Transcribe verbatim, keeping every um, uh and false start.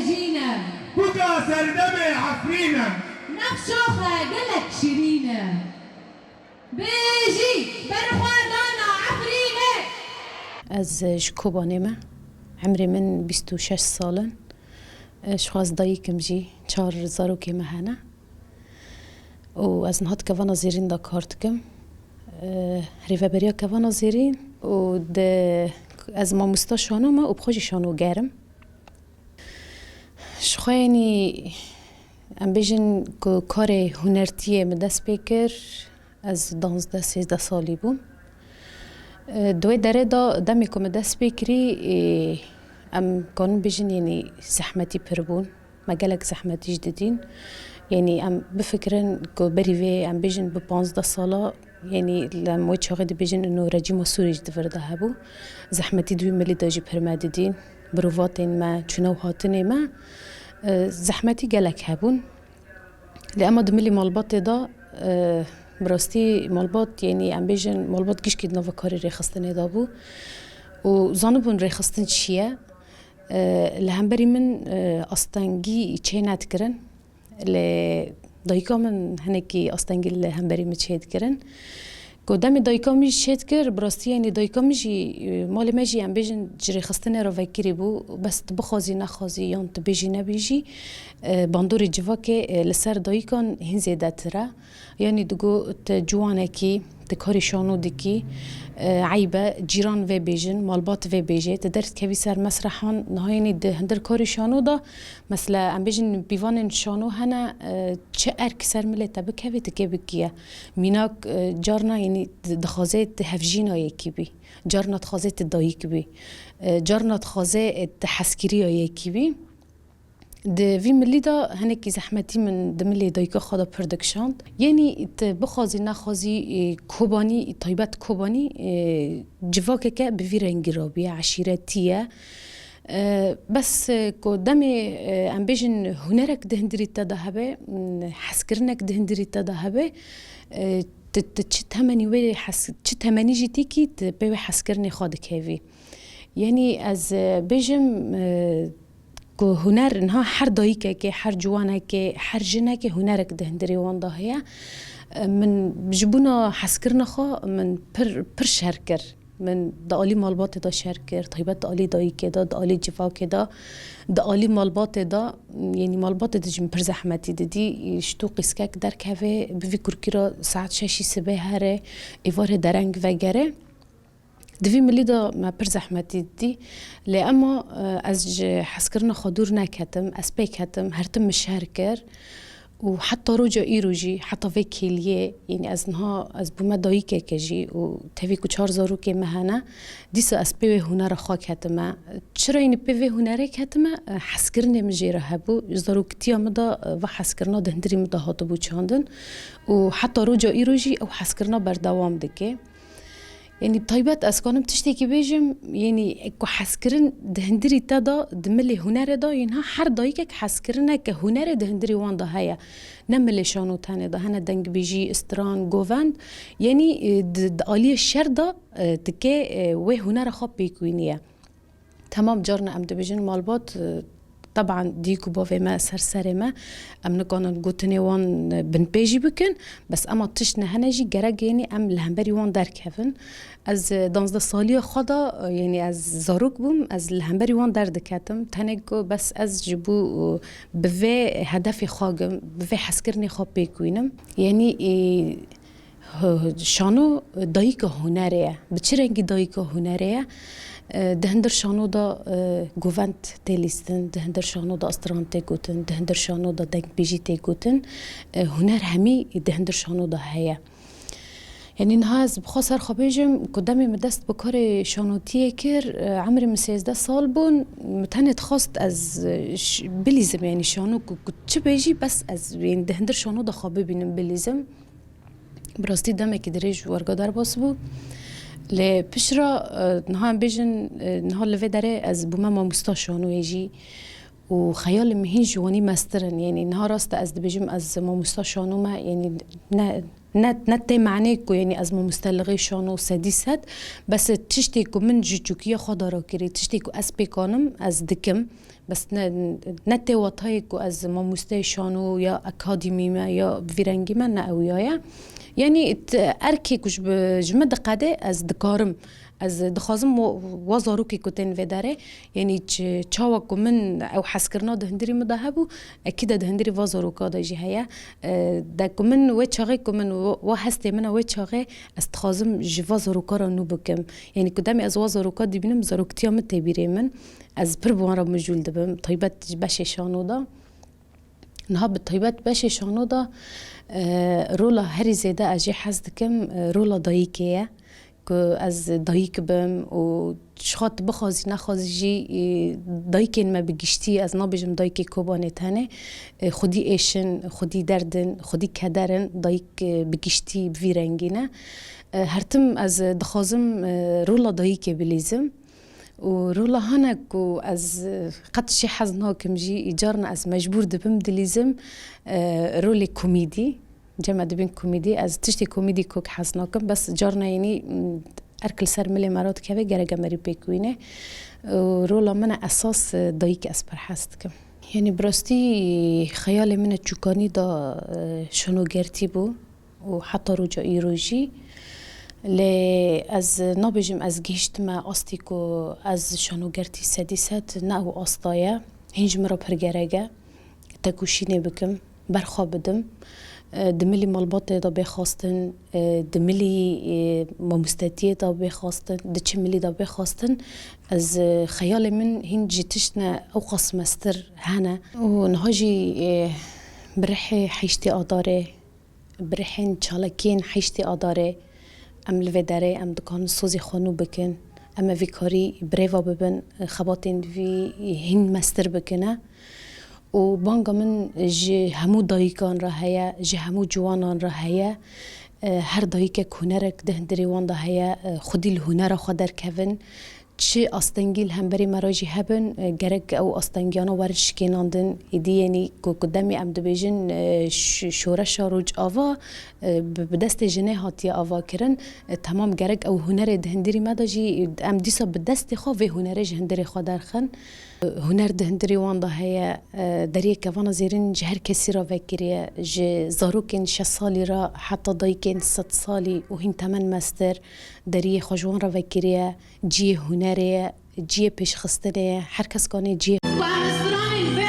Jîne. Kuka serdemê Efrîne. Nexşa xwe gelek şirîne. Bijî berxwedana Efrîne. Ez ji Kobanê me. Emrê min bîst û şeş sal in. Ji xwe ez dayik im jî. Çar zarokê me hene. Û ez niha di kevana zêrîn de kar dikim. Rêveberiya kevana zêrîn û di, ez mamosta şano me û bi xwe jî şanoger im. Ji xwe, yanî, em bêjin ku karê hunertiyê min dest pê kir, ez danzdeh sêzdeh salî bûm. Di wê derê de demê ku min dest pê kirî, em kanin bêjin, yanî, zehmetî pir bûn. Me gelek zehmetî jî didîn. Yanî, em bifikirin ku berî vê, em bêjin, bi panzdeh sala, yanî, li em wê çaxê dibêjin, ino rejîma Sûrî jî di vir de hebû. Zehmetî di wî milî de jî pir me didîn. Mirovatên me, çûne û hatinê me, e, zehmetî gelek hebûn. Lê ema di milî malbatê de, e, bi rastî malbat, yanî, em bêjin, malbat gişkî di nava karê rêxistinê de bû. Û zanibûn rêxistin çi ye? E, li hemberî min, e, astengî çê nedikirin. Lê dayika min hinekî astengî li hemberî min çêdikirin. Ku demê dayika min jî çêdikir, bi rastî, yanî, dayika min jî, e, malê me jî, em bêjin, ji rêxistinê re vekirî bû. Bes tu bixwazî nexwazî yan tu bêjî nebêjî, e, bandorê civakê, e, li ser dayikan hîn zêdetir e. Yanî digot, tu ciwanekî, tu karê şano dikî, e, eyb e, cîran vê bêjin, malbat vê bêjê, tu derdikevî ser mesrehan, niha yanî di hundir karê şano de, mesela, em bêjin pîvanên şano hene, e, çi erk ser milê te bikevê, tu kê bikî ye. Mînak, e, carna, yanî, di-, dixwaze tu hevjîna yekî bî, carna dixwaze tu dayik bî, e, carna dixwaze, e, tu hezkiriya yekî bî. Di vî milî de hinekî zehmetî min di milê dayika xwe de pir dikişand. Yanî, tu bixwazî nexwazî, e, Kobanî, taybet Kobanî, e, civakeke bi vî rengî rabûye, eşîretî ye. E, bes, e, ku demê, e, em bêjin, hunerek di hundirî te de hebe, m, hezkirinek di hundirî te de hebe, e, tu, tu çi temenî wê hez-, çi temenî jî têkî, tu pê wê hezkirinê xwe dikevî. Yanî, ez, e, bêjim, e, ku huner niha her dayikekê, her ciwanekê, her jinekê hunerek di hundirê wan de heye. Min ji bona hezkirina xwe min pir, pir şer kir. Min di alî malbatê de şer kir, taybet di alî dayikê de, di alî civakê de, di alî malbatê de, yanî malbatê de jî min pir zehmetî didî. Ji to qîskek derkeve, bivî kurkî re saet şeşî sibê here, êvarê dereng vegere. Di vî milî de me pir zehmetî dî, lê ema, e, ez ji hezkirina xwe dûr neketim, ez pê ketim, her tim min şer kir û heta roja îro jî, heta vê kêliyê, yanî ez niha, ez bûme dayikeke jî û tevî ku çar zarokê me hene, dîsa ez pê wê hunera xwe ketime. Çira yanî pê vê hunerê ketime? E, hezkirinê min jê re hebû. Ji zaroktiya min de, e, va hezkirina di hundirî min de hatibû çandin û heta roja îro jî ew hezkirina berdewam dike. Yanî taybet ez kanim tiştekî bêjim, yanî ku hezkirin di hundirî te de, di milê hunerê de, yanî her dayikek hezkirineke hunerê di hundirî wan de heye. Ne milê şano tenê de, hene dengbêjî, stran, govend. Yanî, e, di, di aliyê şer de, e, dike, e, wê hunera xwe pêk wîniye. Temam, carna em dibêjin malbat, e, teban dîk û bavê me ser serê me, em nikanin gotinê wan, e, binpê jî bikin, bes ema tişt ne hene jî gerek, yanî, em li hemberî wan derkevin. Ez, e, danzdeh saliya xwe de, e, yanî ez zarok bûm, ez li hemberî wan derdiketim. Tenê ku bes ez ji bo, e, bi vê hedefê xwe gim, bi vê hezkirinê xwe pêk wînim. Yanî, e, Hu-, şano dayika hunerê ye. Bi çi rengî dayika hunerê ye? E, di hundir şano de, e, govend tê lîstin, di hundir şano de stran tê gotin, di hundir şano de dengbêjî tê gotin. E, huner hemî di hundir şano de heye. Yanî niha ez bi xwe ser xwe bêjim ku demê min dest bi karê şanotiyê kir, e, emrê min sêzdeh sal bûn, min tenê dixwest ez, e, ş-, bilîzim, yanî şano ku, ku çi bê jî bes ez, yanî di hundir şano de xwe bibînim, bilîzim. Bi rastî demekî dirêj werga derbas bû. Lê piştre, e, niha em bêjin, e, niha li vê derê ez bûme mamosta şanoyê jî û xeyalê min hîn ji wanî mestir in. Yanî niha rast e ez dibêjim ez mamosta şano me, yanî ne, Ne, ne tê manê ku, yanî, ez mamostelixê şano sedî sed, bes tiştê ku min ji çûkiya xwe de rakirî, tiştê ku ez pêkanim, ez dikim. Bes ne, ne tê watayê ku ez mamosteyê şano ya akademî me ya bi vî rengî me, ne ew ya ye. Yanî, t-, erkê ku ji bi, ji min diqede, ez dikarim. Ez dixwazim wa, wa zarokê ku tên vê derê, yanî ç-, çawa ku min ew hezkirina di hundirî min de hebû, ekî de di hundirî va zaroka de jî heye. E, de ku min wê çaxê ku min wa, wa hestê min e wê çaxê, ez dixwazim ji va zaroka re nû bikim. Yanî ku demê ez wa zaroka dibînim, zaroktiya min tê bîrê min. Ez pir bi wan re mijûl dibim, taybet ji beşê şano de. Niha bi taybet beşê şano de, e, rola herî zêde ez jê hez dikim, e, rola dayikê ye. Ku ez dayik bim û ji xwe tu bixwazî nexwazî jî, e, dayikên me bi giştî, ez nabêjim dayikê Kobanê tenê, e, xwedî êş in, xwedî derd in, xwedî keder in, dayik, e, bi giştî bi vî rengî ne. E, her tim ez dixwazim, e, rola dayikê bilîzim. Û rola hene ku ez, e, qet jê hez nakim jî, î carna ez mecbûr dibim dilîzim, e, rolê komîdî. Cem dibin komîdî, ez tiştê komîdî kok hez nakim, bes carna yenî, m, erk li ser milê me re dikeve, gerek em erî pêk wîne. Û rola min e esas, e, dayik ez pir hez dikim. Yanî bi rastî xeyalê min e çûkanî de, e, şanogertî bû û heta roja îro jî. Lê ez nabêjim ez gihiştime astî ku ez şanogertî sedî sed ne ew asta ye. Hîn ji min re pir gerek e. Tekoşînê bikim, berxwe bidim. E, di milî malbatê de bê xwestin, e, di milî, e, mamostetiyê de bê xwestin, di çi milî de bê xwestin. Ez, e, xeyalê min hîn ji tiştine ew qas mestir hene. Û niha jî, e, bi rihê heştê Adarê, bi rihên çalakiyên heştê Adarê, em li vê derê em dikarin sozê xwe nû bikin. Em ê vî karî birêva bibin, xebatên vî hîn mestir bikine. Û banga min ji hemû dayikan re heye, ji hemû ciwanan re heye. E, her dayikek hunerek di hundirê wan de heye, e, xwedî li hunera xwe derkevin. Çi astengî li hemberî me re jî hebin, e, gerek ew astengiyana werin şikênandin. Êdî yenî ku, ku demê em dibêjin, e, ş-, şoreşa Rojava, e, bi, bi destê jinê hatiye avakirin. E, temam gerek ew hunerê di hundirî me de jî, e, em dîsa bi destê xwe vê hunerê ji hundirê xwe derxin. E, huner di hundirî wan de heye, e, deriyê kevana zêrîn ji her kesî re vekiriye. Ji zarokên şeş salî re heta dayikên sed salî û hîn temen mestir deriyê xwe ji wan re vekiriye. Cihê hunerê ye, cihê pêşxistinê ye, her kes kanê cihê. Ku em bi stranên vê